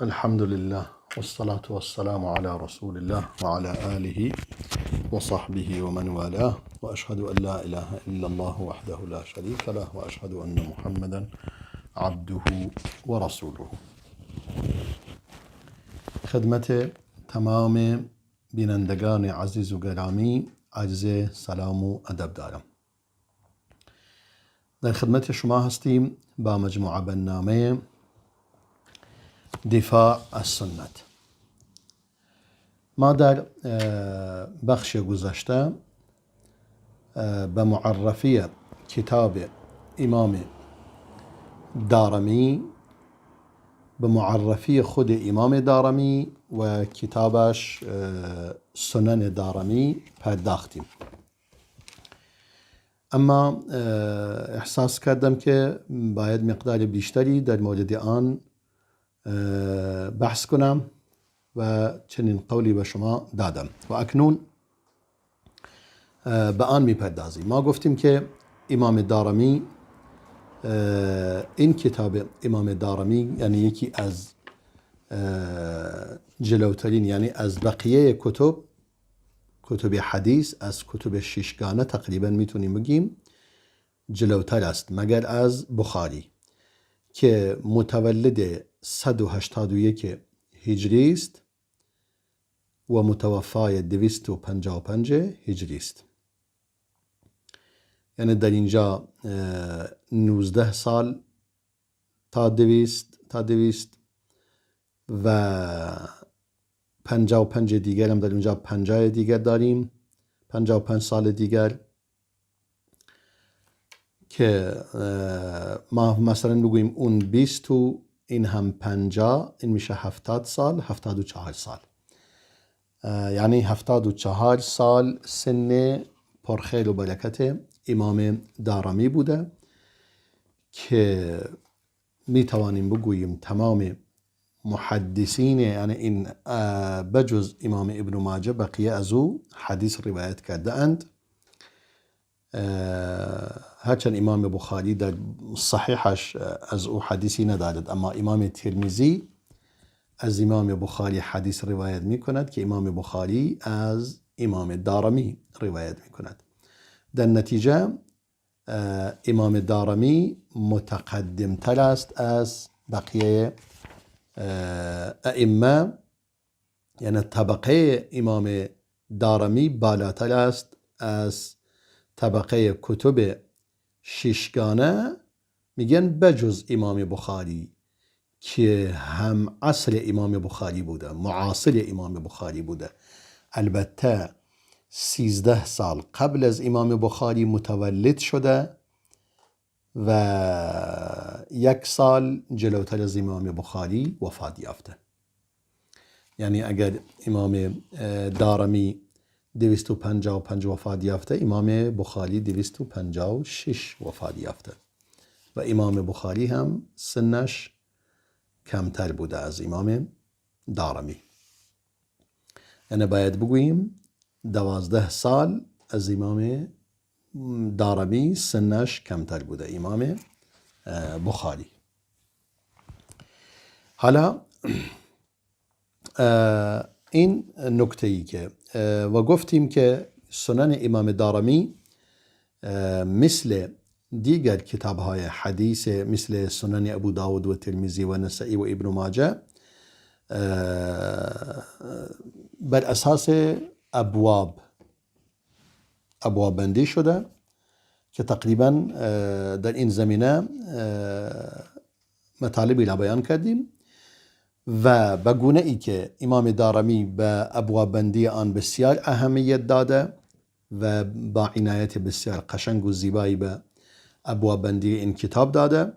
الحمد لله والصلاة والسلام على رسول الله وعلى آله وصحبه ومن والاه وأشهد أن لا إله إلا الله وحده لا شريك له وأشهد أن محمدا عبده ورسوله. خدمت تمام بینندگان عزیز و گرامی عرض سلام و ادب دارم. در خدمت شما هستیم با مجموعه برنامه دفاع از سنت. ما در بخش گذشته به معرفی کتاب امام دارمی، به معرفی خود امام دارمی و کتابش سنن دارمی پرداختیم. اما احساس کردم که باید مقدار بیشتری در مورد آن بحث کنم و چنین قولی به شما دادم و اکنون به آن میپردازیم. ما گفتیم که امام دارمی، این کتاب امام دارمی یعنی یکی از جلوترین، یعنی از بقیه کتب حدیث، از کتب ششگانه تقریبا میتونیم بگیم جلوتر است، مگر از بخاری که متولد 181 هجری است و متوفای 255 هجری است. یعنی در اینجا 19 سال تا 200 و 55 دیگر هم در اینجا 50 دیگر داریم، 55 سال دیگر که ما مثلا بگوییم اون 20 و این هم 50، این میشه 70 سال، 74 سال، یعنی 74 سال سن پرخیر و برکت امام دارمی بوده که می توانیم بگوییم تمام محدثین، یعنی این بجز امام ابن ماجه بقیه از او حدیث روایت کرده اند. هرچند امام بخاری در صحیحش از او حدیثی ندارد، اما امام ترمذی از امام بخاری حدیث روایت می کند که امام بخاری از امام دارمی روایت می کند. در نتیجه امام دارمی متقدم تر است از بقیه ائمه، یعنی طبقه امام دارمی بالاتر است از طبقه کتب ششگانه. میگن بجز امام بخاری که هم عصر امام بخاری بوده، معاصر امام بخاری بوده، البته 13 سال قبل از امام بخاری متولد شده و 1 سال جلوتر از امام بخاری وفات یافته. یعنی اگر امام دارمی 255 وفات یافته، امام بخاری 256 وفات یافته و امام بخاری هم سنش کمتر بوده از امام دارمی. یعنی باید بگوییم 12 سال از امام دارمی سنش کمتر بوده امام بخاری. حالا این نکته ای که و گفتیم که سنن امام دارمی مثل دیگر کتاب های حدیث، مثل سنن ابو داود و ترمذی و نسائی و ابن ماجه، بر اساس ابواب بندی شده که تقریبا در این زمینه مطالبی را بیان کردیم و به گونه ای که امام دارمی به ابواب بندی آن بسیار اهمیت داده و با عنایت بسیار قشنگ و زیبایی به ابواب بندی این کتاب داده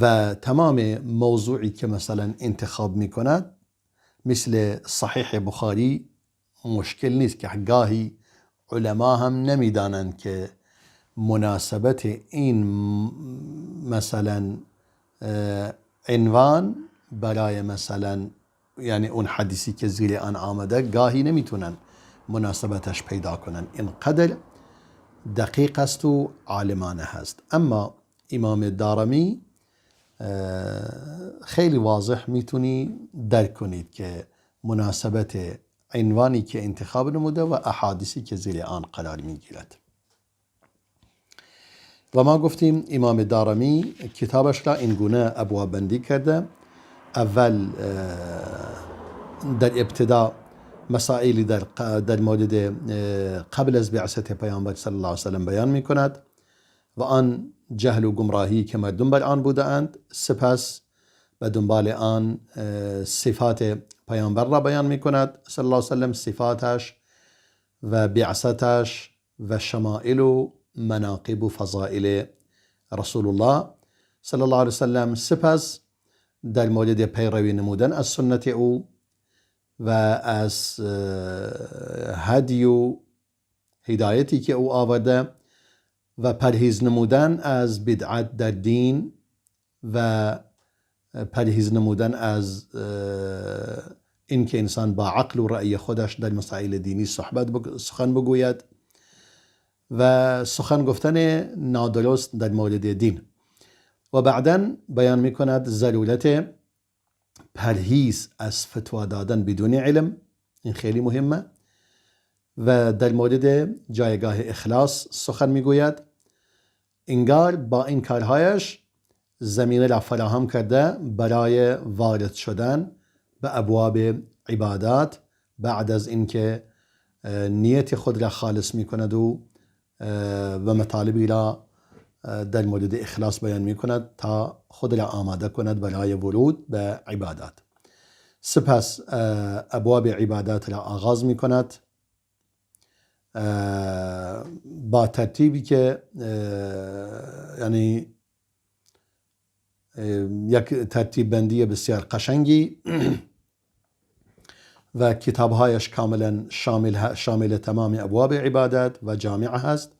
و تمام موضوعی که مثلا انتخاب میکند مثل صحیح بخاری مشکل نیست که گاهی علما هم نمیدانند که مناسبت این مثلا عنوان برای مثلا یعنی اون حدیثی که زیر آن آمده گاهی نمیتونن مناسبتش پیدا کنن، اینقدر دقیق است و عالمانه هست. اما امام دارمی خیلی واضح میتونی درک کنید که مناسبت عنوانی که انتخاب نموده و احادیثی که زیر آن قرار میگیرد. و ما گفتیم امام دارمی کتابش را اینگونه ابواب بندی کرده. اول در ابتدا مسائلی در مورد قبل از بعثت پیامبر صلی الله علیه و سلم بیان میکند و آن جهل و گمراهی که مردم بر آن بودند. سپس به دنبال آن صفات پیامبر را بیان میکند صلی الله علیه و سلم، صفاتش و بعثتش و شمائل و مناقب و فضائل رسول الله صلی الله علیه و سلم. سپس در مورد پیروی نمودن از سنت او و از هدی و هدایتی که او آورده و پرهیز نمودن از بدعت در دین و پرهیز نمودن از اینکه انسان با عقل و رأی خودش در مسائل دینی سخن بگوید و سخن گفتن نادرست در مورد دین. و بعدا بیان میکند ضرورت پرهیز از فتوا دادن بدون علم، این خیلی مهمه. و در مورد جایگاه اخلاص سخن میگوید. انگار با این کارهایش زمینه را فراهم کرده برای وارد شدن به ابواب عبادات بعد از اینکه نیت خود را خالص میکند و مطالبی را در مورد اخلاص بیان میکند تا خود را آماده کند برای ورود به عبادات. سپس ابواب عبادات را آغاز میکند با ترتیبی که یعنی یک ترتیب بندی بسیار قشنگی و کتابهایش کاملا شامل تمام ابواب عبادات و جامع هست.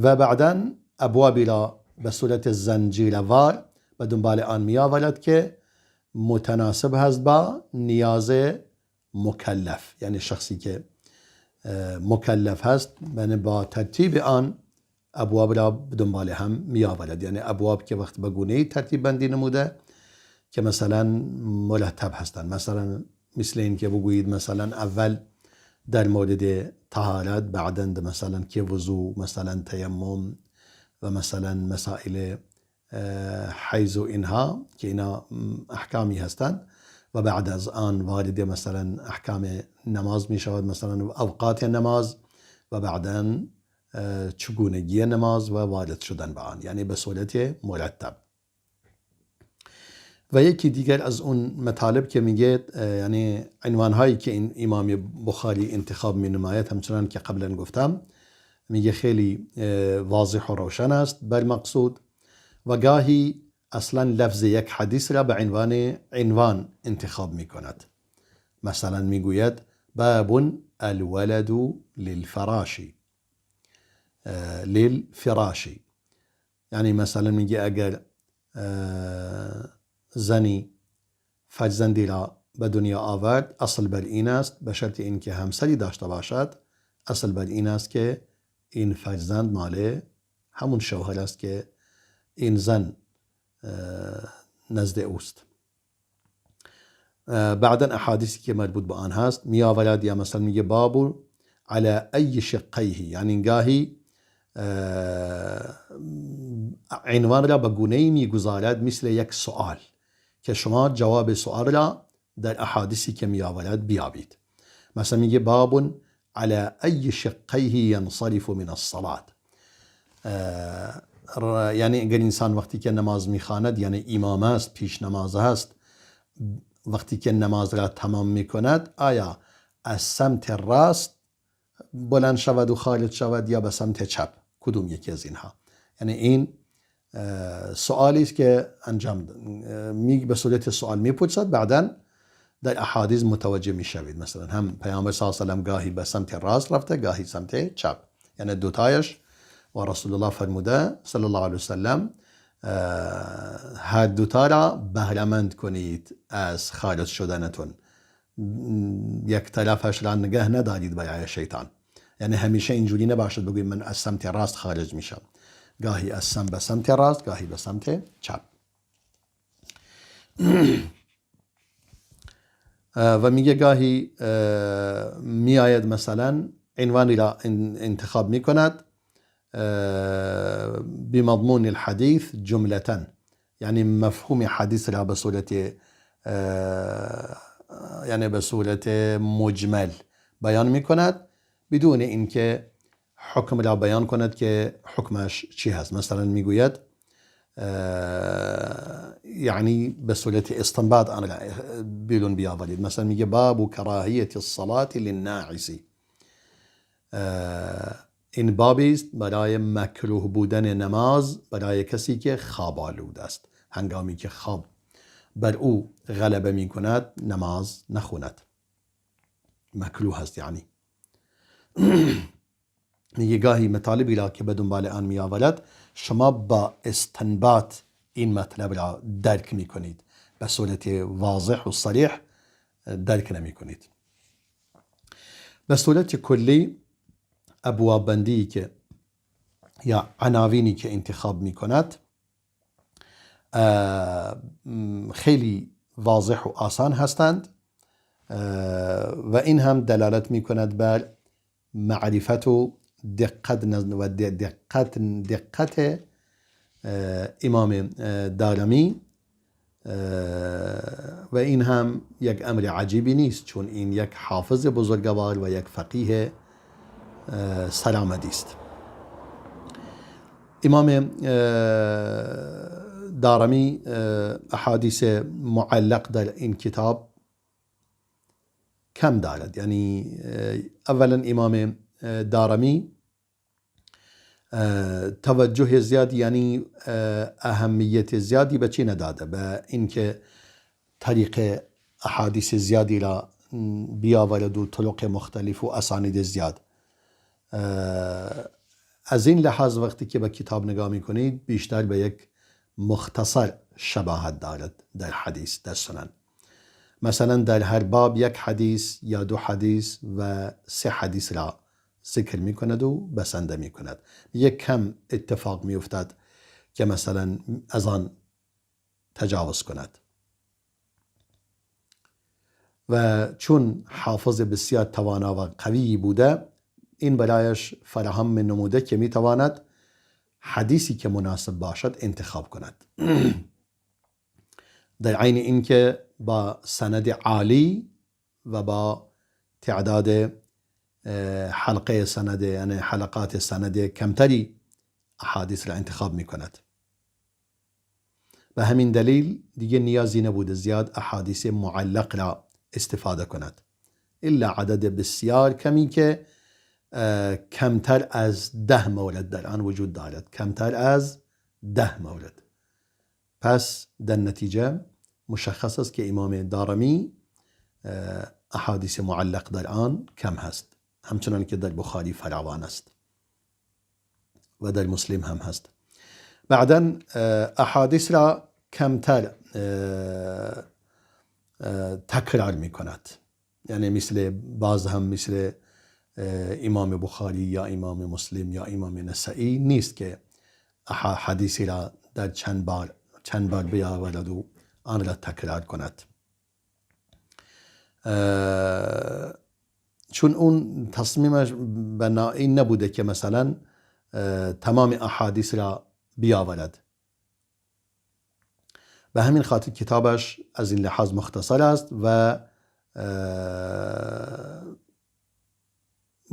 و بعدا ابوابی را به صورت زنجیروار به دنبال آن می آورد که متناسب هست با نیاز مکلف، یعنی شخصی که مکلف هست، یعنی با ترتیب آن ابواب را به دنبال هم می آورد. یعنی ابواب که وقت به گونه ترتیب بندی نموده که مثلا مرتب هستند، مثلا مثل این که بگویید مثلا اول در مورد طهارت، بعدا مثلا که وضو، مثلا تیمم و مثلا مسائل حیض و اینها که اینا احکامی هستند، و بعد از آن وارد مثلا احکام نماز می شود، مثلا اوقات نماز و بعدا چگونگی نماز و وارد شدن به آن، یعنی به صورت مرتب. و یکی دیگر از اون مطالب که میگه، یعنی عنوانهایی که این امام بخاری انتخاب می نماید، همچنان که قبلا گفتم، میگه خیلی واضح و روشن است بر مقصود، و گاهی اصلا لفظ یک حدیث را به عنوان عنوان انتخاب میکند. مثلا میگوید باب الولد للفراش، للفراش، یعنی مثلا میگه اگر زنی فرزندی را به دنیا آورد، اصل بر این است، به شرط اینکه همسری داشته باشد، اصل بر این است که این فرزند مال همون شوهر است که این زن نزد اوست. بعدا احادیثی که مربوط به آن هست می آورد، یا مثلا میگه باب علی ای شقیه، یعنی گاهی عنوان را به گونه‌ای میگذارد مثل یک سوال که شما جواب سوال را در احادیثی که می آورد بیابید. مثلا میگه باب علی ای شقیه ینصرف من الصلاة، یعنی اگر انسان وقتی که نماز میخواند، یعنی امام است، پیش نماز هست، وقتی که نماز را تمام میکند، آیا از سمت راست بلند شود و خارج شود یا به سمت چپ، کدوم یکی از اینها؟ یعنی این سوالی است که انجام می به صورت سوال میپرسد، بعدا در احادیث متوجه میشوید. مثلا هم پیامبر صلی الله علیه و سلم گاهی به سمت راست رفته، گاهی سمت چپ، یعنی دوتایش. و رسول الله فرموده صلی الله علیه و سلم هر دوتا را بهره‌مند کنید از خارج شدنتون، یک طرفش را نگه ندارید برای شیطان. یعنی همیشه اینجوری نباشد بگویید من از سمت راست خارج میشم، گاهی از سمت به سمت راست، گاهی به سمت چپ. و میگه گاهی میآید مثلا عنوانی را انتخاب میکند بمضمون الحديث جملة، یعنی مفهوم حدیث را به صورت یعنی به صورت مجمل بیان میکند بدون اینکه حکم را بیان کند که حکمش چی هست. مثلا میگوید یعنی به صورت استنباط آن را بیرون بیاورید. مثلا میگه باب کراهیت الصلاة للناعس، این بابی است برای مکروه بودن نماز برای کسی که خواب آلود است، هنگامی که خواب بر او غلبه می کند نماز نخوند، مکروه است. یعنی میگه گاهی مطالبی را که به دنبال آن می آورد شما با استنباط این مطلب را درک می کنید، به صورت واضح و صریح درک نمی کنید. به صورت کلی ابواب بندی که یا عناوینی که انتخاب می کند خیلی واضح و آسان هستند و این هم دلالت می کند بر معرفت و دقت و دقت امام دارمی، و این هم یک امر عجیبی نیست، چون این یک حافظ بزرگوار و یک فقیه سرآمدی است. امام دارمی احادیث معلق در این کتاب کم دارد. یعنی اولا امام دارمی توجه زیادی، یعنی اهمیت زیادی به چی نداده، به اینکه طریق احادیث زیادی را بیاورد و طرق مختلف و اسانید زیاد. از این لحاظ وقتی که به کتاب نگاه میکنید بیشتر به یک مختصر شباهت دارد در حدیث، در سنن. مثلا در هر باب یک حدیث یا دو حدیث و سه حدیث را ذکر میکند و بسنده میکند. یک کم اتفاق میافتد که مثلا از آن تجاوز کند. و چون حافظ بسیار توانا و قوی بوده، این برایش فراهم نموده که میتواند حدیثی که مناسب باشد انتخاب کند، در عین اینکه با سند عالی و با تعداد حلقه سند، یعنی حلقات سند کمتری احادیث را انتخاب میکند. به همین دلیل دیگه نیازی نبوده زیاد احادیث معلق را استفاده کند، الا عدد بسیار کمی که کمتر از 10 مورد در آن وجود دارد، کمتر از 10 مورد. پس در نتیجه مشخص است که امام دارمی احادیث معلق در آن کم هست، همچنان که در بخاری فراوان است و در مسلم هم هست. بعدا احادیث را کمتر تکرار می کند، یعنی مثل باز هم مثل امام بخاری یا امام مسلم یا امام نسائی نیست که حدیثی را در چند بار بیاورد و آن را تکرار کند، چون اون تصمیمش بنا این نبوده که مثلا تمام احادیث را بیاورد. به همین خاطر کتابش از این لحاظ مختصر است و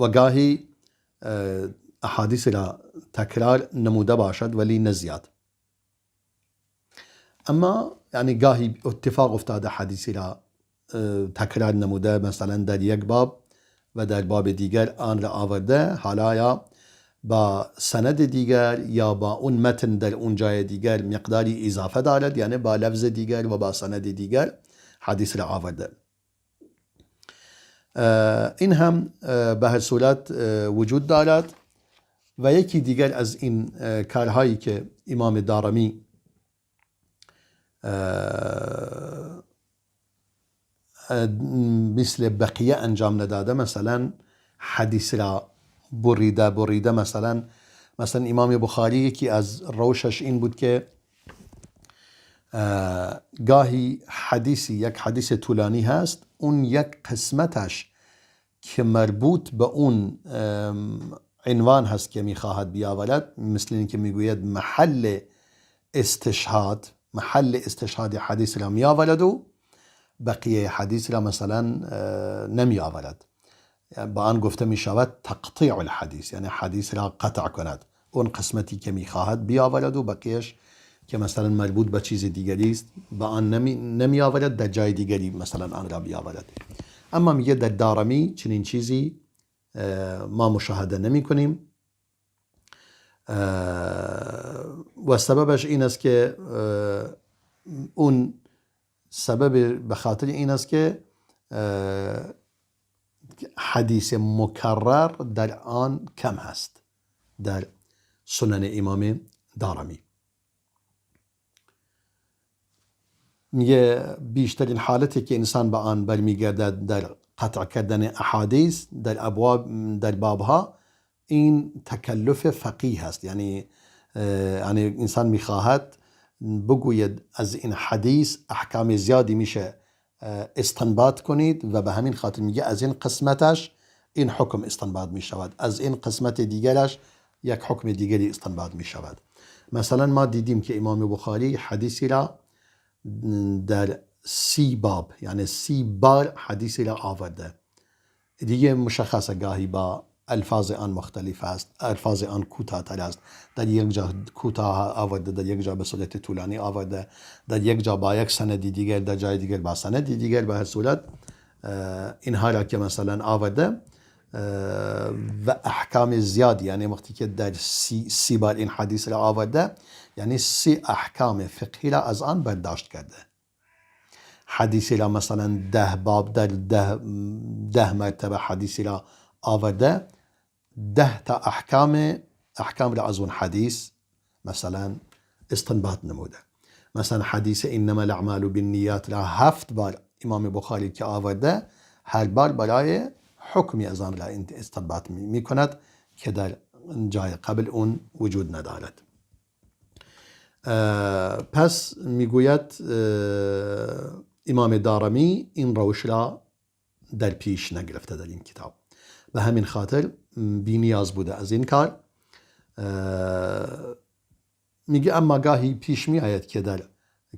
گاهی احادیث را تکرار نموده باشد ولی نه زیاد. اما یعنی گاهی اتفاق افتاده حدیثی را تکرار نموده، مثلا در یک باب و در باب دیگر آن را آورده، حالا یا با سند دیگر یا با اون متن در اون جای دیگر مقداری اضافه دارد، یعنی با لفظ دیگر و با سند دیگر حدیث را آورده. این هم به هر صورت وجود دارد. و یکی دیگر از این کارهایی که امام دارمی مثل بقیه انجام نداده، مثلا حدیث را بریده مثلا مثلا امام بخاری یکی از روشش این بود که گاهی حدیثی، یک حدیث طولانی هست، اون یک قسمتش که مربوط به اون عنوان هست که میخواهد بیاورد، مثل اینکه میگوید محل استشهاد، محل استشهاد حدیث را میآورد و بقیه حدیث را مثلا نمیآورد. با آن گفته میشود تقطیع الحدیث، یعنی حدیث را قطع کند، اون قسمتی که میخواهد بیاورد و بقیهش که مثلا مربوط به چیز دیگری است با آن نمی آورد، در جای دیگری مثلا آن را بیاورد. اما میگه در دارمی چنین چیزی ما مشاهده نمی کنیم و سببش این است که اون سبب به خاطر این است که حدیث مکرر در آن کم هست در سنن امام دارمی. میگه بیشترین حالتی که انسان به آن برمیگردد در قطع کردن احادیث در ابواب، در بابها، این تکلف فقیه هست. یعنی انسان میخواهد بگوید از این حدیث احکام زیادی میشه استنباط کنید و به همین خاطر میگه از این قسمتش این حکم استنباط میشود، از این قسمت دیگرش یک حکم دیگری استنباط میشود. مثلا ما دیدیم که امام بخاری حدیثی را در 30 باب، یعنی 30 بار حدیثی را آورده. دیگه مشخصه گاهی با الفاظ آن مختلف است، الفاظ آن کوتاه‌تر است، در یک جا کوتاه آورده، در یک جا به صورت طولانی آورده، در یک جا با یک سند دیگر، در جای دیگر با سند دیگر. به هر صورت اینها را که مثلا آورده و احکام زیادی، یعنی وقتی که در 30 بار این حدیث را آورده، یعنی 30 احکام فقهی را از آن برداشت کرده. حدیثی را مثلا 10 باب در 10 مرتبه حدیثی را آورده، 10 تا احکام را از اون حدیث مثلا استنباط نموده. مثلا حدیث انما الاعمال بالنیات را 7 بار امام بخاری که آورده، هر بار برای حکمی از آن را استنباط می کند که در جای قبل اون وجود ندارد. پس میگوید امام دارمی این روش را در پیش نگرفته در این کتاب، به همین خاطر بی نیاز بوده از این کار. میگه اما گاهی پیش می آید که در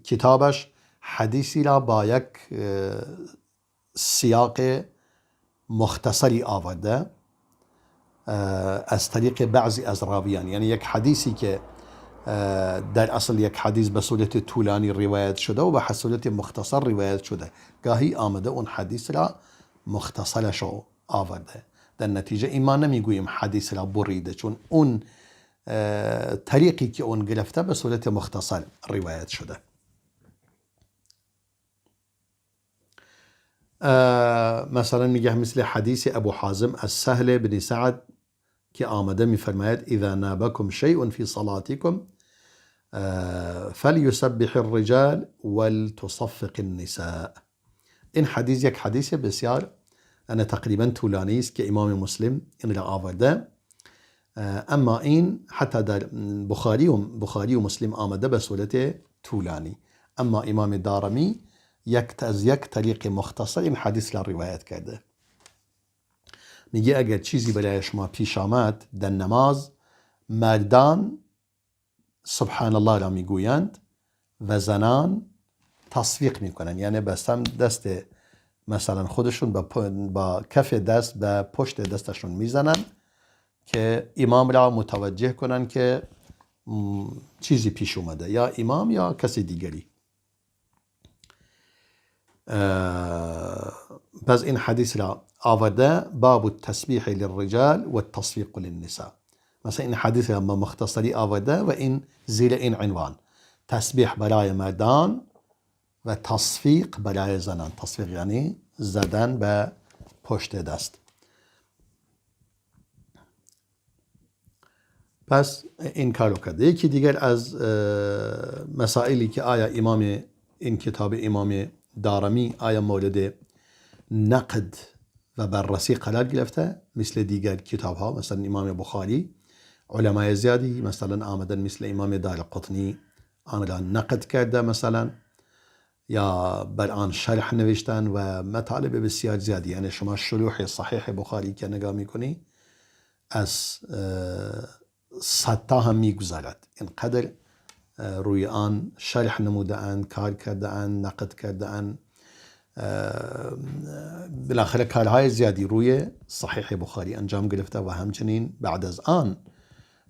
کتابش حدیثی را با یک سیاق مختصری آورده از طریق بعضی از راویان، یعنی یک حدیثی که در اصل یک حدیث به صورت طولانی روایت شده و به صورت مختصر روایت شده، گاهی آمده اون حدیث را مختصرش آورده. در نتیجه این ما نمیگوییم حدیث را بریده، چون اون طریقی که اون گرفته به صورت مختصر روایت شده. مثلا میگه مثل حدیث ابو حازم از سهل بن سعد که آمده میفرماید اذا نابکم شیء فی صلاتکم فلیسبح الرجال ولتصفق النساء. این حدیث یک حدیث بسیار أنا تقریبا طولانی است که امام مسلم این را آورده، اما این حتی در بخاری و مسلم آمده به صورت طولانی، اما امام دارمی از یک طریق مختصر این حدیث را روایت کرده. میگه اگر چیزی برای شما پیش آمد در نماز، مردان سبحان الله را میگویند و زنان تصفیق میکنند، یعنی به سمت دست مثلا خودشون با کف دست به پشت دستشون میزنن که امام را متوجه کنن که چیزی پیش اومده، یا امام یا کسی دیگری. پس این حدیث را آورده باب التسبیح للرجال و التصفیق للنساء. مثلا این حدیث را مختصری آورده و این زیر این عنوان تسبیح برای مردان و تصفیق برای زنان. تصفیق یعنی زدن به پشت دست. پس این کارو کرده. یکی دیگر از مسائلی که آیا امام این کتاب امام دارمی آیا مورد نقد و بررسی قرار گرفته مثل دیگر کتاب ها، مثلا امام بخاری علمای زیادی مثلا آمدن مثل امام دارقطنی آن را نقد کرده مثلا، یا بر آن شرح نوشتن و مطالب بسیار زیادی. یعنی شما شروح صحیح بخاری که نگاه میکنی از 100 تا هم میگذرد، اینقدر روی آن شرح نموده اند، کار کرده اند، نقد کرده اند، بالاخره کارهای زیادی روی صحیح بخاری انجام گرفته و همچنین بعد از آن،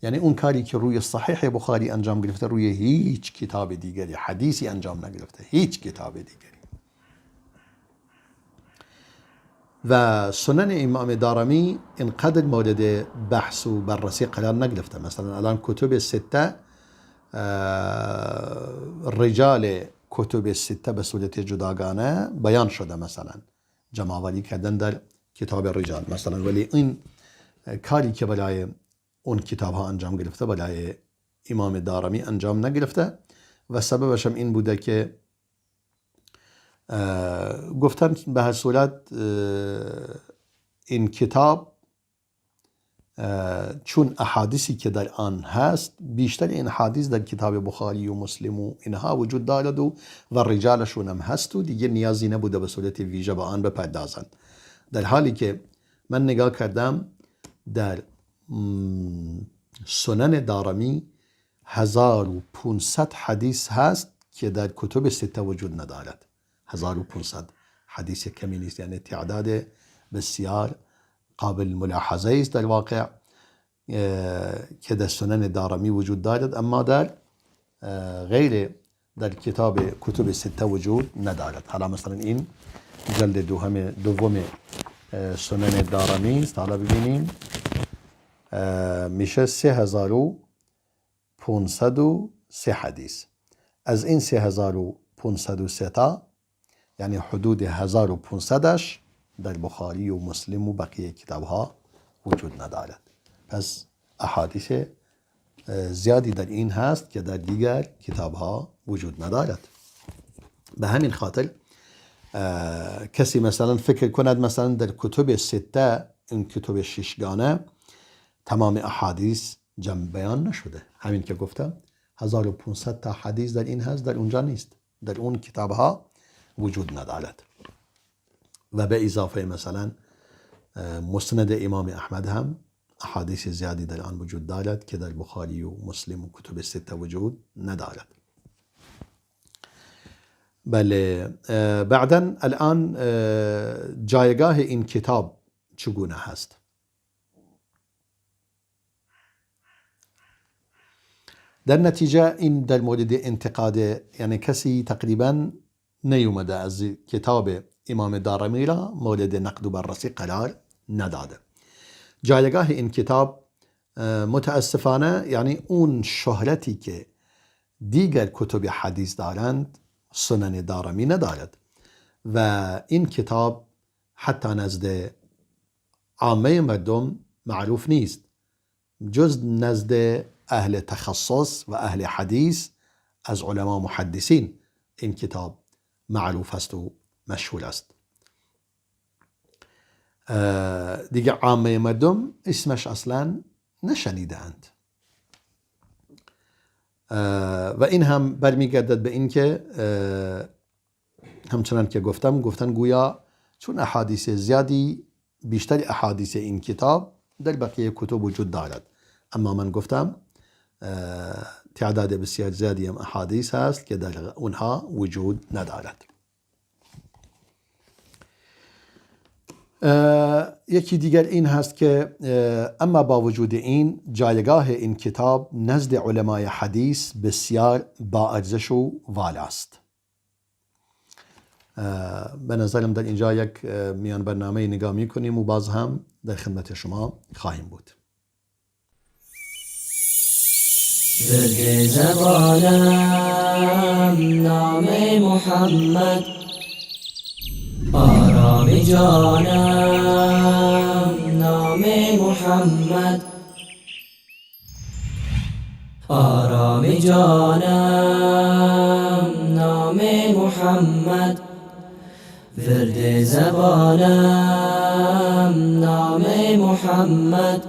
یعنی اون کاری که روی صحیح بخاری انجام گرفته روی هیچ کتاب دیگری حدیثی انجام نگرفته، هیچ کتاب دیگری. و سنن امام دارمی اینقدر مورد بحث و بررسی قرار نگرفته. مثلا الان کتب سته، رجال کتب سته به صورت جداگانه بیان شده، مثلا جمع‌آوری کردن در کتاب رجال مثلا، ولی این کاری که برای اون کتاب ها انجام گرفته برای امام دارمی انجام نگرفته و سببش هم این بوده که گفتن به هر صورت این کتاب چون احادیثی که در آن هست بیشتر این حدیث در کتاب بخاری و مسلم و اینها وجود دارد و رجالشون هم هست و دیگه نیازی نبوده به صورت ویژه به آن بپردازند. در حالی که من نگاه کردم در سنن دارمی 1500 حدیث هست که در کتب سته وجود ندارد. 1500 حدیث کمی نیست، یعنی تعداد بسیار قابل ملاحظه است در واقع که در سنن دارمی وجود دارد، اما در غیر در کتاب کتب سته وجود ندارد. حالا مثلا این جلد دوم سنن دارمی است، حالا ببینیم میشه 3503 حدیث. از این 3503 تا یعنی حدود 1500ش در بخاری و مسلم و بقیه کتاب ها وجود ندارد. پس احادیث زیادی در این هست که در دیگر کتاب ها وجود ندارد. به همین خاطر کسی مثلا فکر کند مثلا در کتب سته، این کتب ششگانه، تمام احادیث جمع بیان نشده. همین که گفتم 1500 تا حدیث در این هست، در اونجا نیست، در اون کتاب ها وجود ندارد. و به اضافه مثلا مسند امام احمد هم احادیث زیادی در آن وجود دارد که در بخاری و مسلم و کتب سته وجود ندارد. بله، بعدا الان جایگاه این کتاب چگونه هست؟ در نتیجه این در مورد انتقاد، یعنی کسی تقریبا نیومده از کتاب امام دارمی را مورد نقد و بررسی قرار نداده. جایگاه این کتاب متاسفانه یعنی اون شهرتی که دیگر کتب حدیث دارند سنن دارمی ندارد و این کتاب حتی نزد عامه مردم معروف نیست، جز نزد اهل تخصص و اهل حدیث از علما محدثین این کتاب معروف است و مشهور است. دیگه عامه مردم اسمش اصلا نشنیدند. و این هم برمیگردد به این که همچنان که گفتم، گفتن گویا چون احادیث زیادی، بیشتر احادیث این کتاب در بقیه کتب وجود دارد، اما من گفتم تعداد بسیار زیادی هم احادیث هست که در اونها وجود ندارد. یکی دیگر این هست که اما با وجود این جایگاه این کتاب نزد علمای حدیث بسیار با ارزش و والاست. به نظرم در اینجا یک میان برنامه نگاه میکنیم و باز هم در خدمت شما خواهیم بود. ورد زبانم نام محمد، آرام جانم نام محمد، آرام جانم نام محمد، ورد زبانم نام محمد،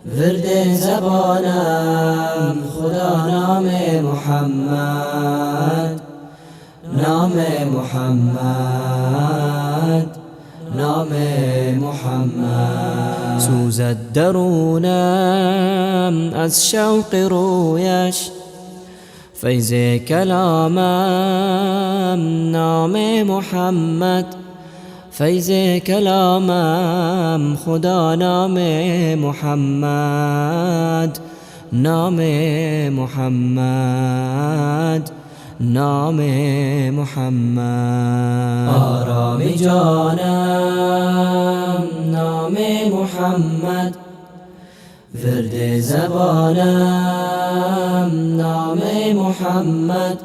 ورد زبانم خدا نام محمد، نام محمد، نام محمد. سوزد درونم از شوق رویش، فیض کلامم نام محمد، فیض کلامم خدا نام محمد، نام محمد، نام محمد. آرام جانم نام محمد، ورد زبانم نام محمد،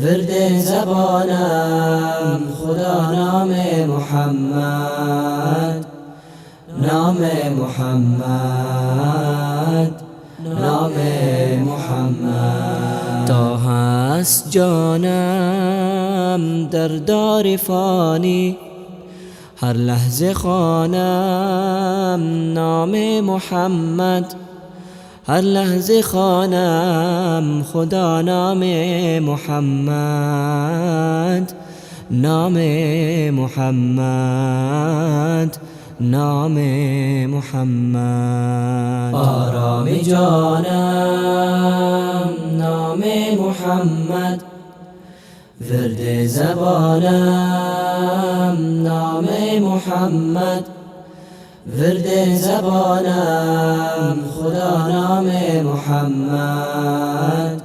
ورد زبانم خدا نام محمد، نام محمد، نام محمد. تا هست جانم در دار فانی، هر لحظه خوانم نام محمد، هر لحظه خوانم خدا نام محمد، نام محمد، نام محمد. آرام جانم نام محمد، ورد زبانم نام محمد، ورد زبانم خدا نام محمد،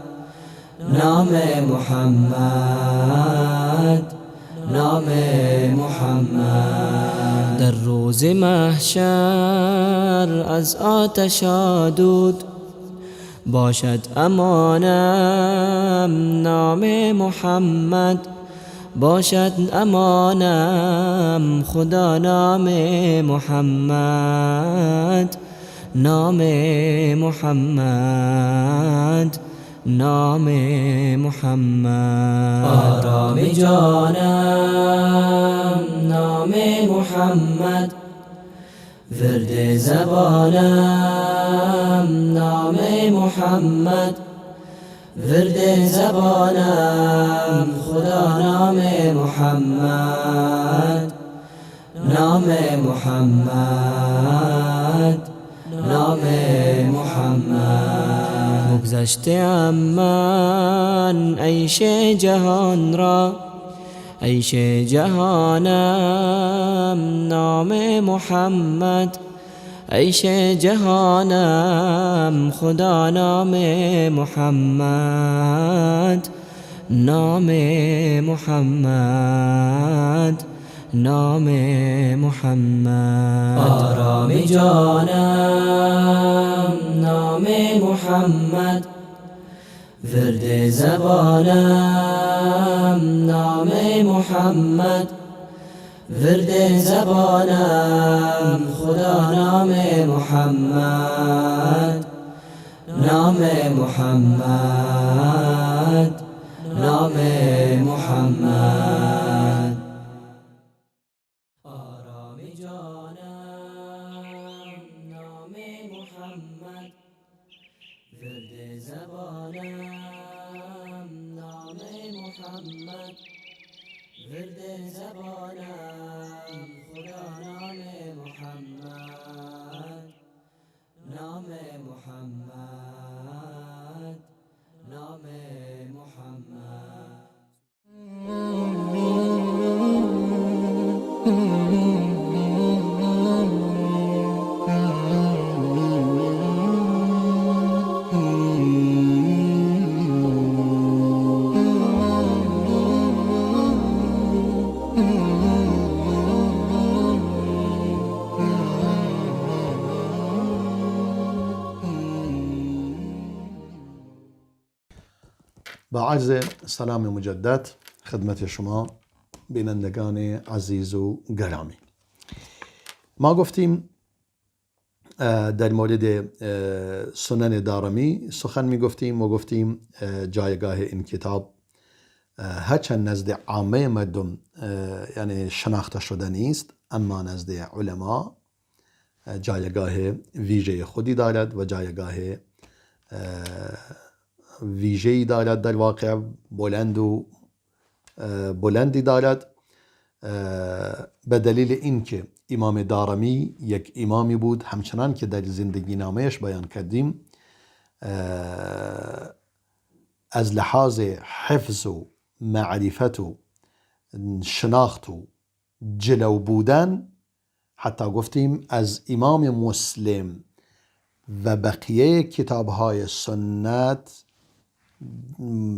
نام محمد، نام محمد. در روز محشر از آتش دود، باشد امانم نام محمد، باشد امانم خدا نام محمد، نام محمد، نام محمد. آرام جانم نام محمد، ورد زبانم نام محمد، ورد زبانم خدا نام محمد، نام محمد، نام محمد. بگذشته من عیش جهان را، عیش جهانم نام محمد، عیش جهانم خدا نام محمد، نام محمد، نام محمد. آرام جانم نام محمد، ورد زبانم نام محمد، ورد زبانم خدا نام محمد، نام محمد، نام محمد. آرام جانم نام محمد، ورد زبانم نام محمد، ورد زبانم خدا نام محمد، نام محمد، نام محمد. با عرض سلام مجدد خدمت شما بینندگان عزیز و گرامی. ما گفتیم در مورد سنن دارمی سخن می گفتیم و گفتیم جایگاه این کتاب هرچند نزد عامه مردم یعنی شناخته شده نیست، اما نزد علما جایگاه ویژه خودی دارد و جایگاه ویژه‌ای دارد، در واقع بلند و بلندی دارد، به دلیل اینکه امام دارمی یک امامی بود، همچنان که در زندگی نامهش بیان کردیم، از لحاظ حفظ و معرفت و شناخت و جلو بودن، حتی گفتیم از امام مسلم و بقیه کتابهای سنت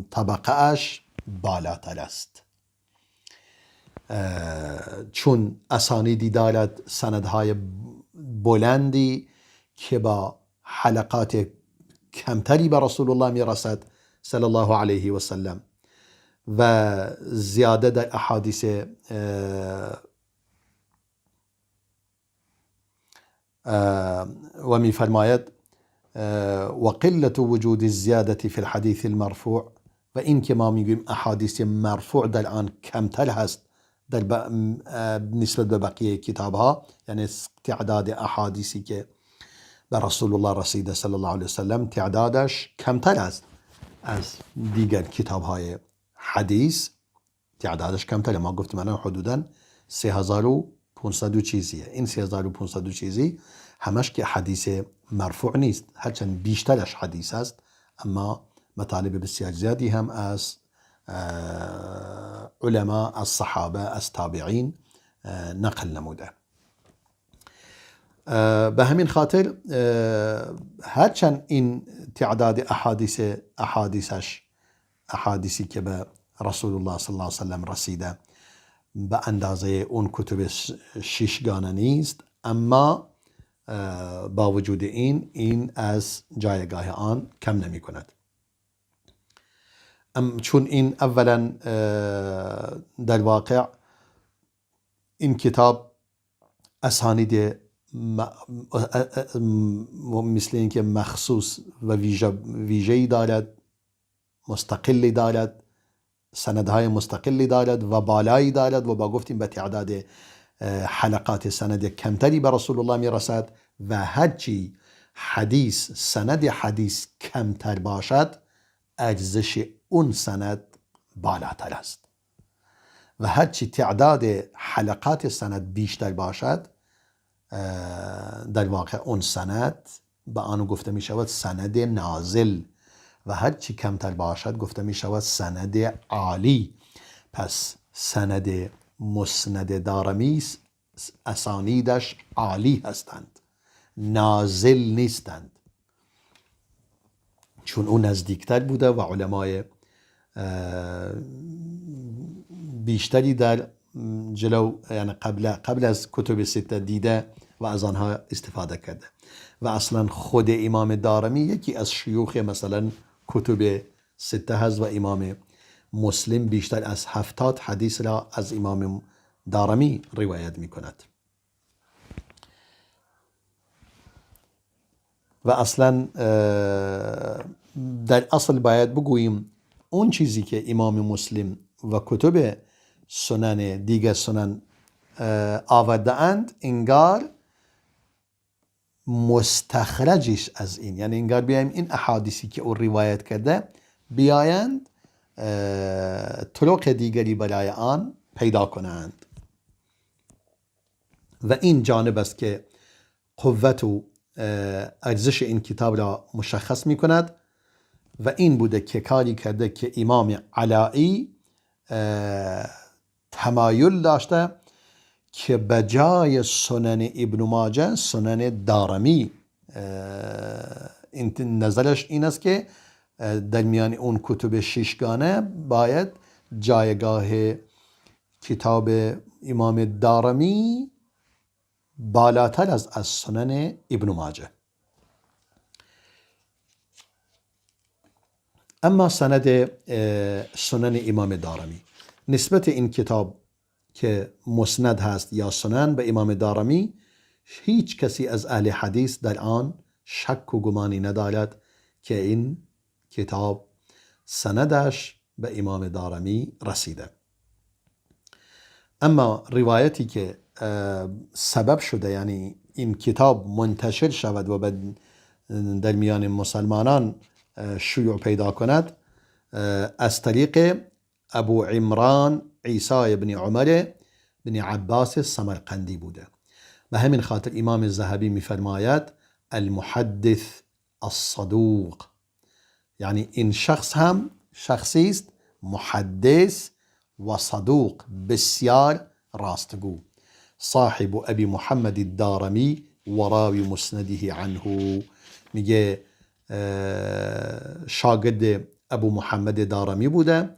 طبقه اش بالاتر است، چون اسانیدی دارد، سندهای بلندی که با حلقات کمتری به رسول الله میرسد صلی الله علیه و سلم و زیاده در احادیث و میفرماید و قلة وجود الزیادة فی الحدیث المرفوع، و این که ما میگوییم احادیث مرفوع در آن کمتر هست در نسبت به بقیه کتاب ها، یعنی تعداد احادیثی که به رسول الله رسیده صلی الله علیه وسلم تعدادش کمتر است از دیگر کتاب های حدیث، تعدادش کمتر. ما گفتیم الان حدودا 3500 چیزیه، این 3500 چیزی همش که حدیث مرفوع نیست، هرچند بیشترش حدیث است، اما مطالب بسیار زیادی هم از علما، از صحابه، از تابعین نقل نموده. به همین خاطر هرچند این تعداد احادیثی که به رسول الله صلی الله علیه وسلم رسیده به اندازه اون کتب ششگانه نیست، اما با وجود این از جایگاه آن کم نمی کند. چون این اولا در واقع این کتاب اسانید مثل اینکه مخصوص و ویژه‌ای دارد، مستقلی دارد، سندهای مستقلی دارد و بالایی دارد و با گفتیم به تعداد حلقات سند کمتری به رسول الله میرسد و هرچی حدیث سند حدیث کمتر باشد ارزش اون سند بالاتر است و هرچی تعداد حلقات سند بیشتر باشد در واقع اون سند به آن گفته می شود سند نازل و هرچی کمتر باشد گفته می شود سند عالی. پس سند مسند دارمی اسانیدش عالی هستند، نازل نیستند، چون او نزدیکتر بوده و علمای بیشتری در جلو، یعنی قبل از کتب سته دیده و از آنها استفاده کرده و اصلا خود امام دارمی یکی از شیوخ مثلا کتب سته هست و امام مسلم بیشتر از 70 حدیث را از امام دارمی روایت می کند و اصلا در اصل باید بگوییم اون چیزی که امام مسلم و کتب سنن دیگر سنن آورده اند انگار مستخرجش از این، یعنی انگار بیایم این احادیثی که او روایت کرده بیایند طرق دیگری برای آن پیدا کنند و این جانب است که قوت و ارزش این کتاب را مشخص می کند و این بوده که کاری کرده که امام علائی تمایل داشته که به جای سنن ابن ماجه سنن دارمی، نظرش این است که در میان اون کتب ششگانه باید جایگاه کتاب امام دارمی بالاتر از سنن ابن ماجه. اما سند سنن امام دارمی، نسبت این کتاب که مسند هست یا سنن به امام دارمی، هیچ کسی از اهل حدیث در آن شک و گمانی ندارد که این کتاب سندش به امام دارمی رسیده. اما روایتی که سبب شده، یعنی این کتاب منتشر شود و در میان مسلمانان شیوع پیدا کند از طریق ابو عمران عیسی بن عمر بن عباس سمرقندی بوده. به همین خاطر امام ذهبی میفرماید المحدث الصدوق، یعنی این شخص هم شخصی است محدث و صدوق، بسیار راستگو. صاحب ابی محمد الدارمی و راوی مسنده عنه، میگه شاگرد ابو محمد دارمی بوده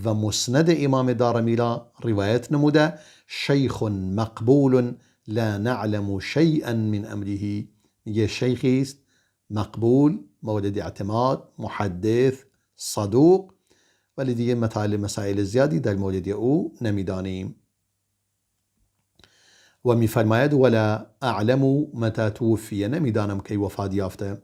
و مسند امام دارمی را روایت نموده. شیخ مقبول لا نعلم شیئا من امره، میگه شیخی است مقبول، مورد اعتماد، محدث، صدوق، ولی دیگه مسائل زیادی در مورد او نمیدانیم. و میفرماید ولا اعلم متى توفی، نمیدانم کی وفات یافته،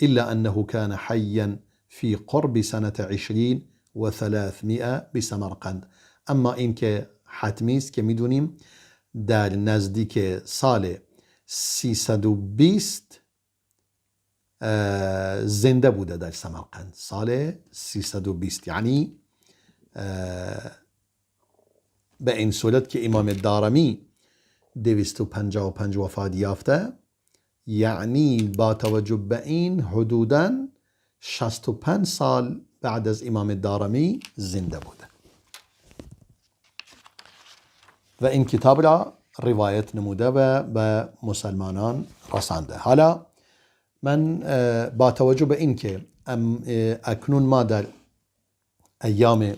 الا انه كان حیا في قرب سنة 20 و300 بسمرقند. اما این که حتمی است که میدونیم در نزدیک سال 320 زنده بوده در سمرقند، سال 320، یعنی به این صورت که امام دارمی 255 وفات یافته، یعنی با توجه به این حدوداً 65 سال بعد از امام دارمی زنده بوده و این کتاب را روایت نموده و به مسلمانان رسانده. حالا من با توجه به این که اکنون ما در ایام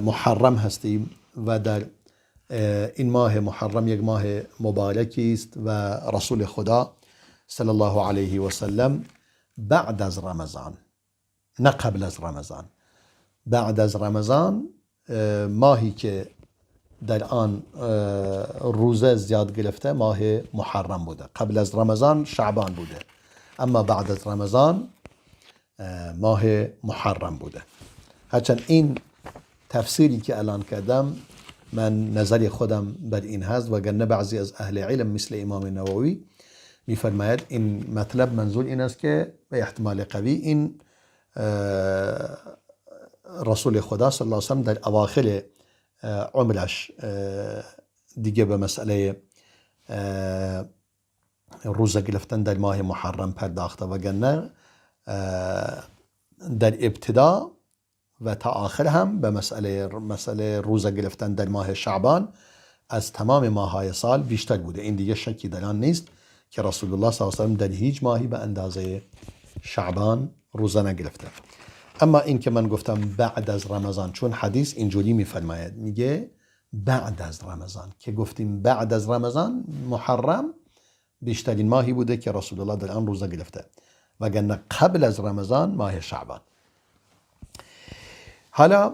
محرم هستیم و در این ماه محرم یک ماه مبارکی است و رسول خدا صلی الله علیه و سلم بعد از رمضان، نه قبل از رمضان، بعد از رمضان ماهی که در آن روزه زیاد گرفته ماه محرم بوده. قبل از رمضان شعبان بوده، اما بعد از رمضان ماه محرم بوده. هرچند این تفسیری که الان کردم من نظر خودم بر این هست، وگرنه بعضی از اهل علم مثل امام نووی میفرماید این مطلب منظور این است که به احتمال قوی این رسول خدا صلی الله علیه و سلم در اواخر عمرش دیگه به مسئله روزه گرفتن در ماه محرم پرداخته، وگرنه در ابتدا و تا آخر هم به مسئله روزه گرفتن در ماه شعبان از تمام ماهای سال بیشتر بوده. این دیگه شکی در آن نیست که رسول الله صلی الله علیه و سلم در هیچ ماهی به اندازه شعبان روزه نگرفته. اما این که من گفتم بعد از رمضان، چون حدیث اینجوری میفرماید، میگه بعد از رمضان، که گفتیم بعد از رمضان محرم بیشترین ماهی بوده که رسول الله در آن روزه گرفته، وگرنه قبل از رمضان ماه شعبان. حالا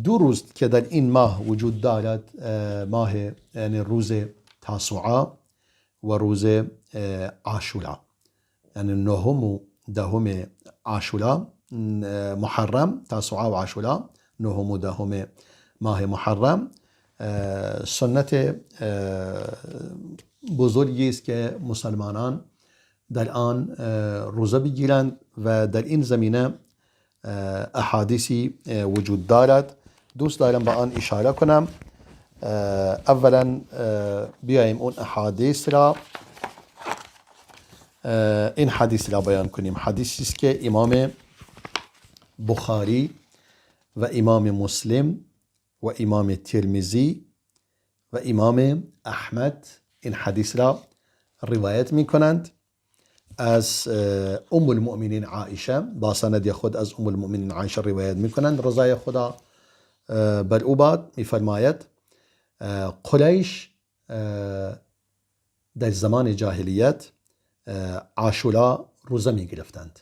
دو روز که در این ماه وجود دارد، ماه یعنی روز تاسوعا و روز عاشورا، یعنی نهم و دهم عاشورا محرم، تاسوعا و عاشورا نهم و دهم ماه محرم سنت بزرگی است که مسلمانان در آن روزه بگیرند و در این زمینه احادیثی وجود دارد. دوست دارم به آن اشاره کنم. اولا بیایم اون احادیث را، این حدیث را بیان کنیم. حدیثی است که امام بخاری و امام مسلم و امام ترمذی و امام احمد این حدیث را روایت می کنند از ام المؤمنین عایشه، با سند خود از ام المؤمنین عایشه روایت می کنند، رضای خدا بر او باد. می فرماید قریش در زمان جاهلیت عاشورا روزه می گرفتند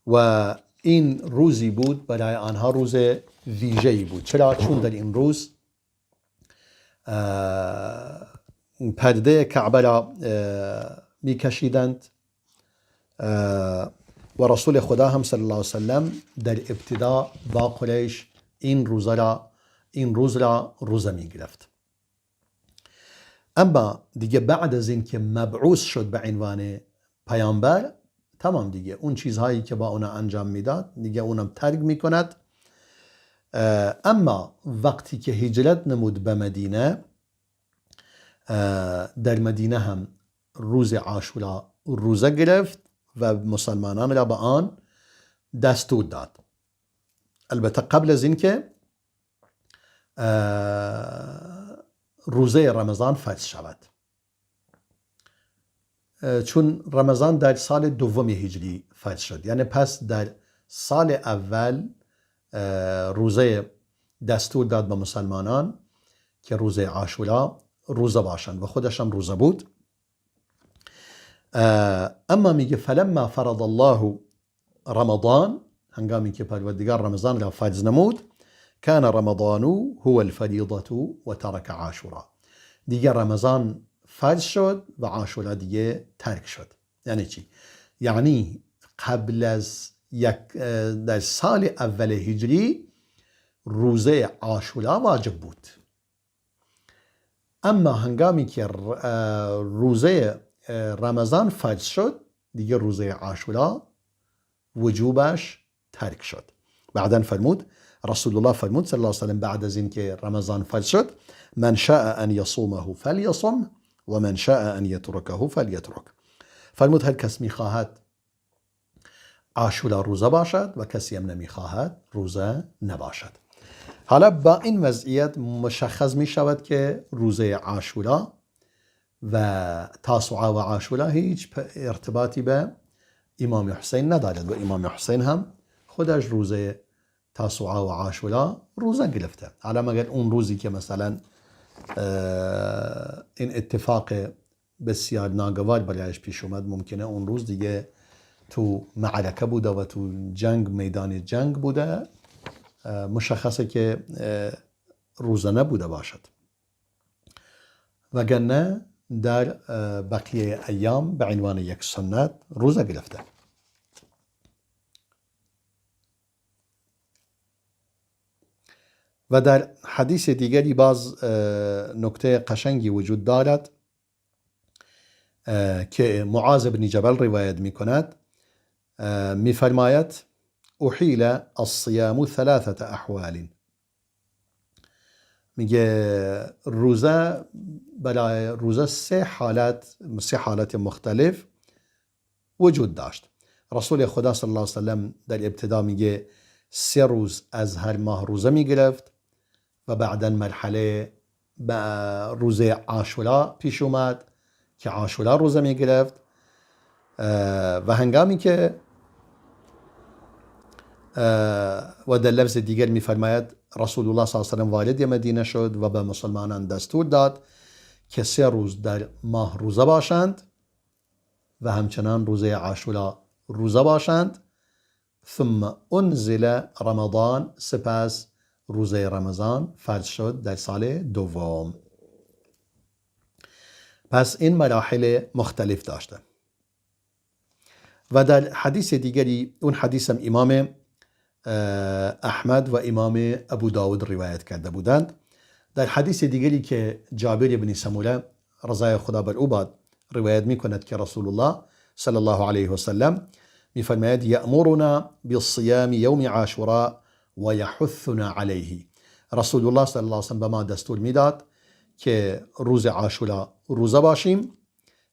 و این روزی بود برای آنها روز ویژه‌ای بود. چرا؟ چون در این روز پرده کعبه را می کشیدند و رسول خدا هم صلی الله علیه وسلم در ابتدا با قریش این روز را روزه می گرفت. اما دیگه بعد از این که مبعوث شد به عنوان پیامبر، تمام دیگه اون چیزهایی که با اونا انجام میداد دیگه اونم ترک میکند. اما وقتی که هجرت نمود به مدینه، در مدینه هم روز عاشورا روزه گرفت و مسلمانان را به آن دستور داد. البته قبل از اینکه روزه رمضان فرض شود، چون رمضان در سال دوم هجری فرض شد، یعنی پس در سال اول روزه دستور داد به مسلمانان که روزه عاشورا روزه باشند و خودش هم روزه بود. اما میگه فلما فرض الله رمضان، هنگامی که پروردگار رمضان را فرض نمود، کان رمضان هو الفریضة و ترک عاشورا. دیگه رمضان فرض شد و عاشورا دیگه ترک شد. یعنی چی؟ یعنی قبل از در سال اول هجری روزه عاشورا واجب بود، اما هنگامی که روزه رمضان فرض شد دیگه روزه عاشورا وجوبش ترک شد. بعدا فرمود رسول الله فرمود صلی الله علیه وسلم بعد از اینکه رمضان فرض شد، من شاء ان یصومه فلیصم و من شاء ان یترکه فلیترک. فرمود هر کس میخواهد عاشورا روزه باشد و کسی هم نمیخواهد روزه نباشد. حالا با این وضعیت مشخص می شود که روزه عاشورا و تاسوعا و عاشورا هیچ ارتباطی به امام حسین ندارد و امام حسین هم خودش روزه تاسوعا و عاشورا روزه گرفته. حالا مگر اون روزی که مثلا این اتفاق بسیار ناگوار برایش پیش اومد، ممکنه اون روز دیگه تو معرکه بوده و تو جنگ، میدان جنگ بوده، مشخصه که روزه نبوده باشد، وگرنه در بقیه ایام به عنوان یک سنت روزه گرفته. و در حدیث دیگری باز نکته قشنگی وجود دارد که معاذ بن جبل روایت می کند، می فرماید احیل الصیام ثلاثة احوال. میگه روزه برای روزه سه حالت مختلف وجود داشت. رسول خدا صلی الله علیه وسلم در ابتدا میگه 3 روز از هر ماه روزه میگرفت و بعدا مرحله روزه عاشورا پیش اومد که عاشورا روزه میگرفت و هنگامی که و در لفظ دیگر میفرماید رسول الله صلی الله علیه و سلم وارد مدینه شد و به مسلمانان دستور داد که 3 روز در ماه روزه باشند و همچنان روزه عاشورا روزه باشند. ثم انزل رمضان، سپس روزه رمضان فرض شد در سال دوم. پس این مراحل مختلف داشته. و در حدیث دیگری، اون حدیث هم امام احمد و امام ابو داود روایت کرده بودند، در حدیث دیگری که جابر بن سموره رضای خدا بر او باد روایت می کند که رسول الله صلی الله علیه و سلم می فرماید یأمرنا بالصیام یوم عاشوراء و یحثنا علیه. رسول الله صلی الله علیه و سلم به ما دستور میداد که روز عاشورا روزه باشیم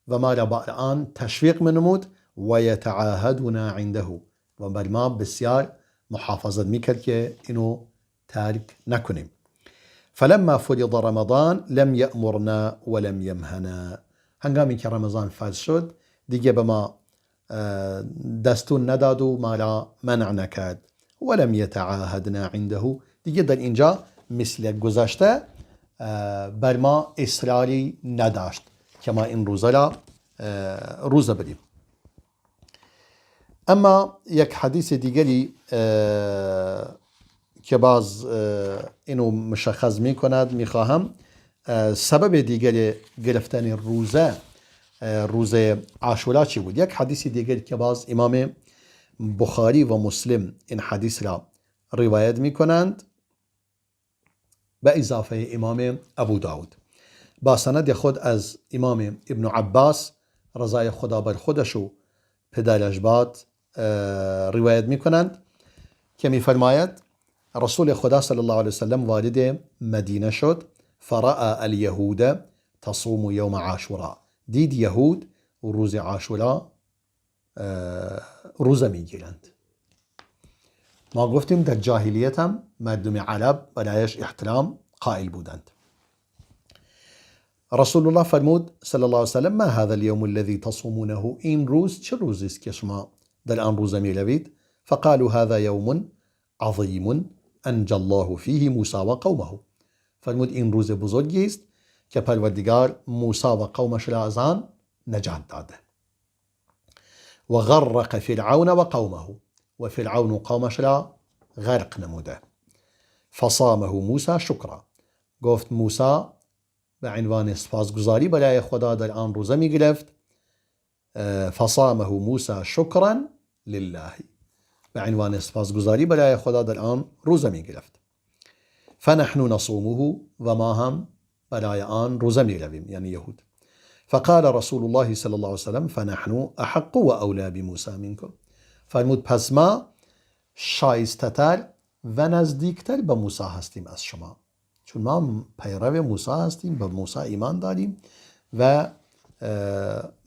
و ما را با آن تشویق منمود و یتعاهدنا عنده، و بر ما بسیار محافظت میکرد که اینو ترک نکنیم. فلما فرض رمضان لم یأمرنا ولم یمهنا. هنگامی که رمضان فرض شد دیگه به ما دستور نداد و ما را منع نکرد. ولم یتعاهدنا عنده، دیگه در اینجا مثل گذشته بر ما اصراری نداشت که ما این روزه را روزه بدیم. اما یک حدیث دیگری که باز اینو مشخص می کند، می خواهم سبب دیگر گرفتن روزه عاشورا چی بود. یک حدیث دیگر که باز امام بخاری و مسلم این حدیث را روایت می کنند به اضافه امام ابو داود با سند خود از امام ابن عباس رضای خدا بر خودش و پدرش باد روایت می کنند که می فرماید رسول خدا صلی الله علیه وسلم وارد مدینه شد، فرأى اليهود تصوم یوم عاشوراء، دید یهود روز عاشورا روزه میگیرند. ما گفتیم در جاهلیت هم مردم عرب برایش احترام قائل بودند. رسول الله فرمود صلی الله علیه وسلم ما هذا اليوم الذي تصومونه، این روز چه روزی است که شما در آن روزه میروید؟ فقالوا هذا یوم عظیم انجى الله فیه موسی و قومه. فرمود این روز بزرگی است که پروردگار موسی و قومش را از آن نجات داده. و غرق فرعون و قومه، و فرعون و قومش را غرق نموده. فصامه موسی شکرا، گفت موسی به عنوان سپاسگزاری برای خدا در آن روزه می گرفت. فصامه موسی شکرا لله، به عنوان سپاسگزاری برای خدا در آن روزه می گرفت. فنحن نصومه، و ما هم برای آن روزه می رویم، یعنی یهود. فقال رسول الله صلی الله علیه وسلم فنحن احق و اولی بموسی منکم. فرمود پس ما شایسته تر و نزدیکتر به موسی هستیم از شما، چون ما پیرو موسی هستیم، به موسی ایمان داریم و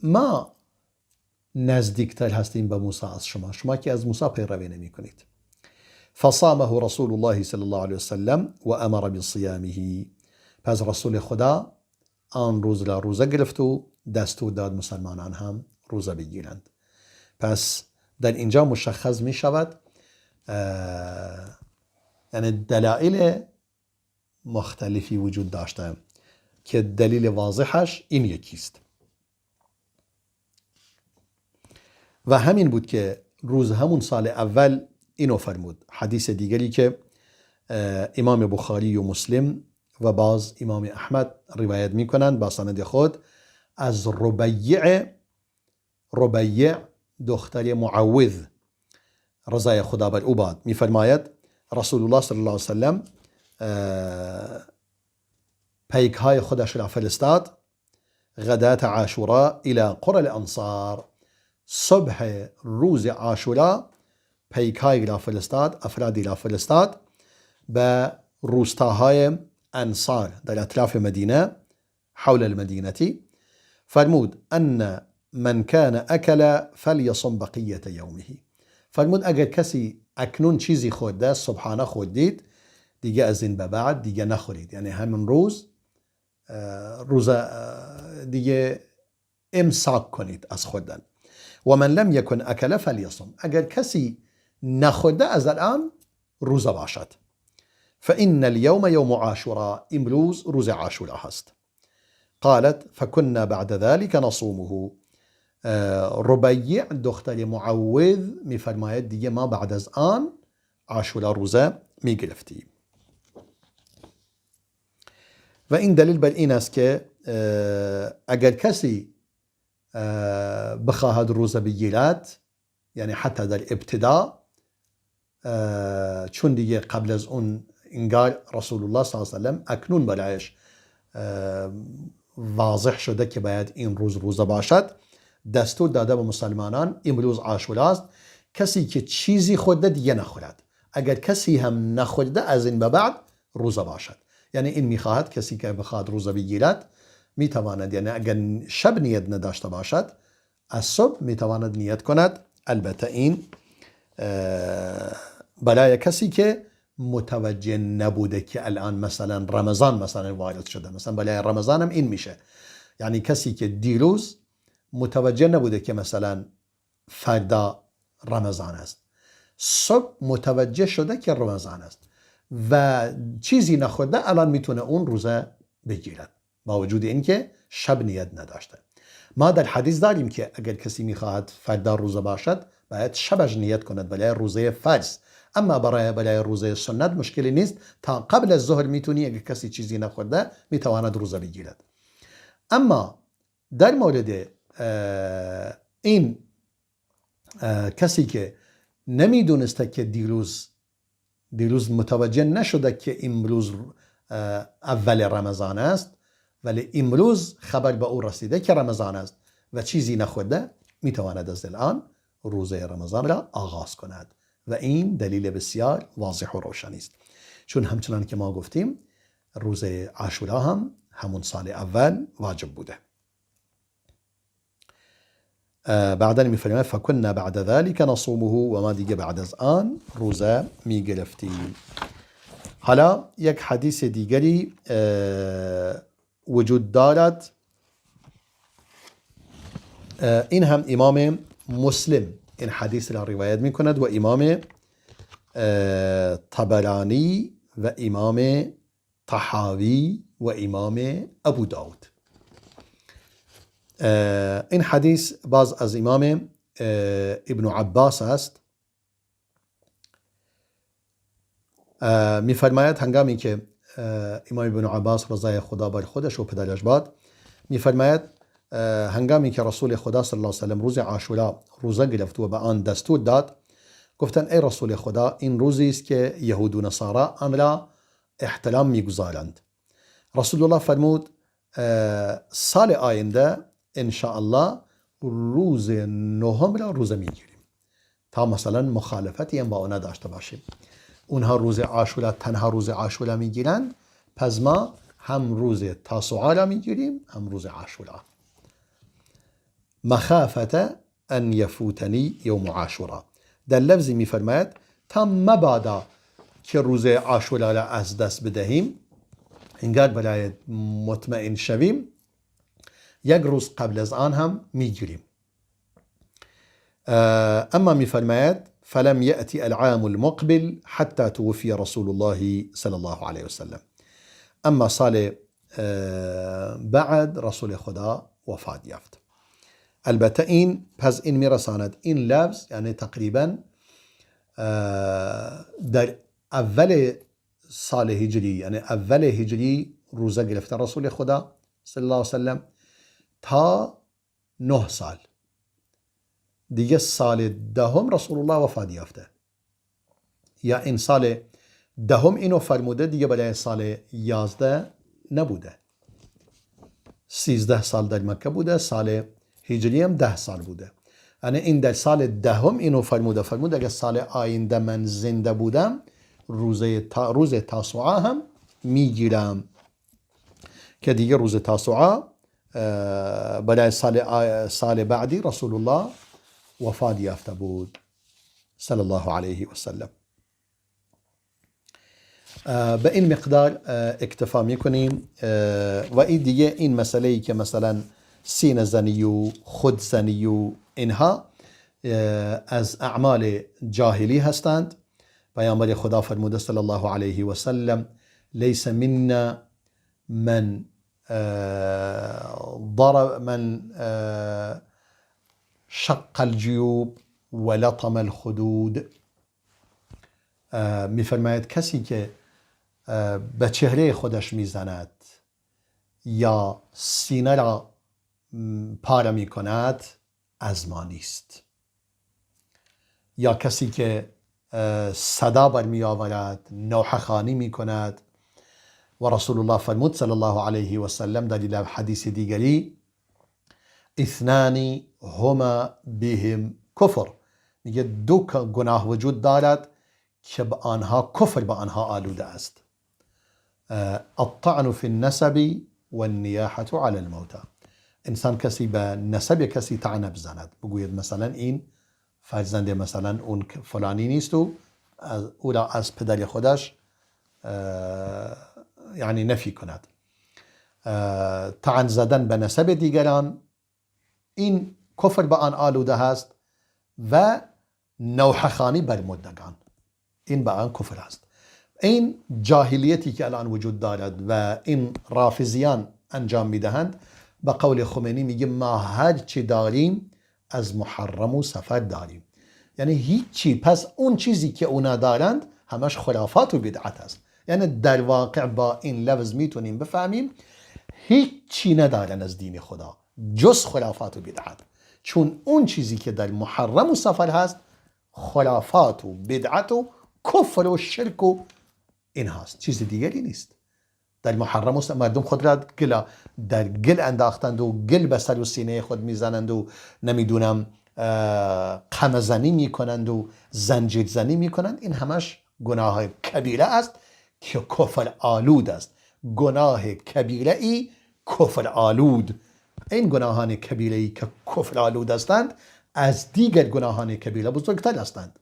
ما نزدیکتر هستیم به موسی از شما، شما که از موسی پیروی نمی کنید. فصامه رسول الله صلی الله علیه وسلم و امر بصیامه. پس رسول خدا آن روز را روزه گرفت و دستور داد مسلمانان هم روزه بگیرند. پس در اینجا مشخص می شود یعنی دلایل مختلفی وجود داشته که دلیل واضحش این یکیست و همین بود که روز همون سال اول اینو فرمود. حدیث دیگری که امام بخاری و مسلم و باز امام احمد روایت میکنند با سند خود از ربیع دختر معوذ رضای خدا بر او باد، میفرماید رسول الله صلی الله علیه وسلم پیک های خودش را فرستاد غداة عاشوراء الى قرى الانصار. صبح روز عاشورا پیک های را فرستاد، افرادی را فرستاد به روستاهای انصار در اطراف مدینه، حول المدینه. فرمود ان من كان اکل فلیصم بقیة یومه. فرمود اگر کسی اکنون چیزی خورده، صبحانه خوردید، دیگه از این به بعد دیگه نخورید، یعنی همین روز روز دیگه امساک کنید از خوردن. و من لم یکن اکل فلیصم، اگر کسی نخورده از الان روزه باشد. فإن اليوم يوم عاشوراء، امروز روز عاشورا هست. قالت فكنا بعد ذلك نصومه. ربیع دختر معوذ میفرماید دیگه ما بعد از آن عاشورا روزه میگرفتیم. و این دلیل بر این است که اگر کسی بخواهد روزه بگیرد، یعنی حتی در ابتدا، چون دیگه قبل از اون انگار رسول الله صلی الله علیه و سلم اکنون برایش واضح شده که باید این روز روزه باشد، دستور داده به مسلمانان امروز عاشورا است، کسی که چیزی خورده دیگه نخورد، اگر کسی هم نخورده از این به بعد روزه باشد. یعنی این میخواهد کسی که بخواد روزه بگیرد میتواند، یعنی اگر شب نیت نداشته باشد از صبح میتواند نیت کند. البته این برای کسی که متوجه نبوده که الان مثلا رمضان مثلا وارد شده، مثلا برای رمضان هم این میشه، یعنی کسی که دیروز متوجه نبوده که مثلا فردا رمضان است، صبح متوجه شده که رمضان است و چیزی نخورده، الان میتونه اون روزه بگیرد با وجود اینکه شب نیت نداشته. ما در حدیث داریم که اگر کسی میخواهد فردا روزه باشد باید شبش نیت کند برای روزه فرض، اما برای روزه سنت مشکلی نیست، تا قبل از ظهر میتونی اگر کسی چیزی نخورده میتواند روزه بگیرد. اما در مورد این کسی که نمیدونسته که دیروز متوجه نشده که امروز اول رمضان است، ولی امروز خبر به او رسیده که رمضان است و چیزی نخورده، میتواند از الان روزه رمضان را آغاز کند و این دلیل بسیار واضح و روشنی است. چون همچنان که ما گفتیم روز عاشورا هم همون سال اول واجب بوده. بعدا میفرماید فکنا بعد ذلك نصومه، و ما دیگه بعد از آن روزه میگرفتیم. حالا یک حدیث دیگری وجود دارد، این هم امام مسلم این حدیث را روایت میکند و امام طبرانی و امام طحاوی و امام ابو داود. این حدیث باز از امام ابن عباس است. میفرماید هنگامی که امام ابن عباس رضای خدا بر خودش و پدرش باد، میفرماید هنگامی که رسول خدا صلی الله علیه و سلم روز عاشورا روزه گرفت و به آن دستور داد، گفتن ای رسول خدا این روزی است که یهود و نصارا آن را احترام میگذارند. رسول الله فرمود سال آینده ان شاء الله روز نهم را روزه میگیریم تا مثلا مخالفتی هم با آنها داشته باشیم. اونها روز عاشورا تنها روز عاشورا میگیرند، پس ما هم روز تاسوعا را میگیریم هم روز عاشورا. مخافة ان یفوتنی یوم عاشورا. در لفظی میفرماید تا مبادا که روز عاشورا را از دست بدهیم، انگار برای مطمئن شویم یک روز قبل از آن هم میگیریم. اما میفرماید فلم یأتی العام المقبل حتى توفی رسول الله صلی الله علیه وسلم. اما سال بعد رسول خدا وفات یافت. البته این پس این میرساند این لفظ، یعنی تقریبا در اول سال هجری، یعنی اول هجری روزه گرفته رسول خدا صلی الله علیه وسلم تا 9 سال دیگه، سال دهم رسول الله وفات یافته، یا این سال دهم اینو فرموده دیگه برای سال 11 نبوده. 13 سال در مکه بوده، سال هجری هم 10 سال بوده. یعنی این در سال دهم اینو فرموده، فرموده اگه سال آینده من زنده بودم روز تاسوعا هم میگیرم، که دیگه روز تاسوعا برای سال بعدی رسول الله وفات یافته بود صلی الله علیه و سلم. به این مقدار اکتفا میکنیم. و این دیگه این مسئله ای که مثلا سینه زنی و خود زنی و اینها از اعمال جاهلی هستند. پیامبر خدا فرموده صلی الله علیه و سلم لیس منا من ضرب من شق الجیوب ولطم الخدود. میفرماید کسی که به چهره خودش میزند یا سینه را پاره میکند از ما نیست، یا کسی که صدا برمی آورد، نوحه خوانی میکند. و رسول الله فرمود صلی الله علیه و سلم در حدیث دیگری اثنان هما بهم کفر، میگه دو گناه وجود دارد که به آنها کفر به آنها آلوده است، الطعن فی النسب والنیاحة علی الموتى. انسان کسی به نسب کسی طعنه بزند، بگوید مثلا این فرزند مثلا اون فلانی نیست و او را از پدر خودش یعنی نفی کند. طعن زدن به نسب دیگران این کفر به آن آلوده هست و نوحه خوانی بر مردگان این به آن کفر است. این جاهلیتی که الان وجود دارد و این رافضیان انجام میدهند، به قول خمینی میگه ما هر چی داریم از محرم و سفر داریم، یعنی هیچی. پس اون چیزی که اونا دارند همش خرافات و بدعت است. یعنی در واقع با این لفظ میتونیم بفهمیم هیچی ندارن از دین خدا جز خرافات و بدعت، چون اون چیزی که در محرم و سفر هست خرافات و بدعت و کفر و شرک و این هاست، چیز دیگری نیست. در محرم مردم خود را در گل انداختند و گل به سر و سینه خود میزنند و نمیدونم قمزنی میکنند و زنجیر زنی میکنند. این همش گناه کبیره است که کفر آلود است. گناه کبیره ای کفر آلود. این گناهان کبیره ای که کفر آلود هستند از دیگر گناهان کبیره بزرگتر هستند.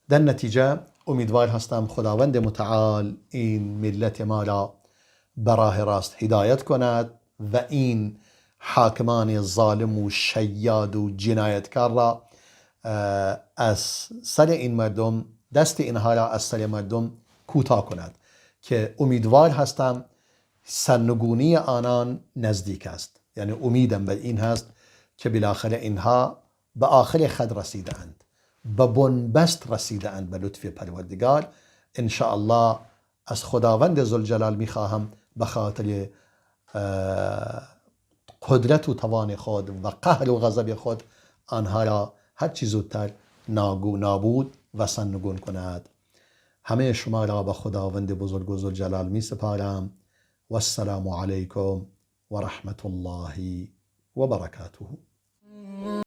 در نتیجه امیدوار هستم خداوند متعال این ملت ما را به راه راست هدایت کند و این حاکمان ظالم و شیاد و جنایتکار را از سر این مردم، دست اینها را از سر مردم کوتاه کند که امیدوار هستم سرنگونی آنان نزدیک است. یعنی امیدم بر این هست که بالاخره اینها به آخر خود رسیدند، به بنبست رسیدند به لطف پروردگار. ان شاء الله از خداوند ذوالجلال میخواهم به خاطر قدرت و توان خود و قهر و غضب خود آنها را هر چیز زودتر نابود و سرنگون کند. همه شما را به خداوند بزرگ و ذوالجلال می سپارم. و السلام علیکم و رحمت الله و برکاته.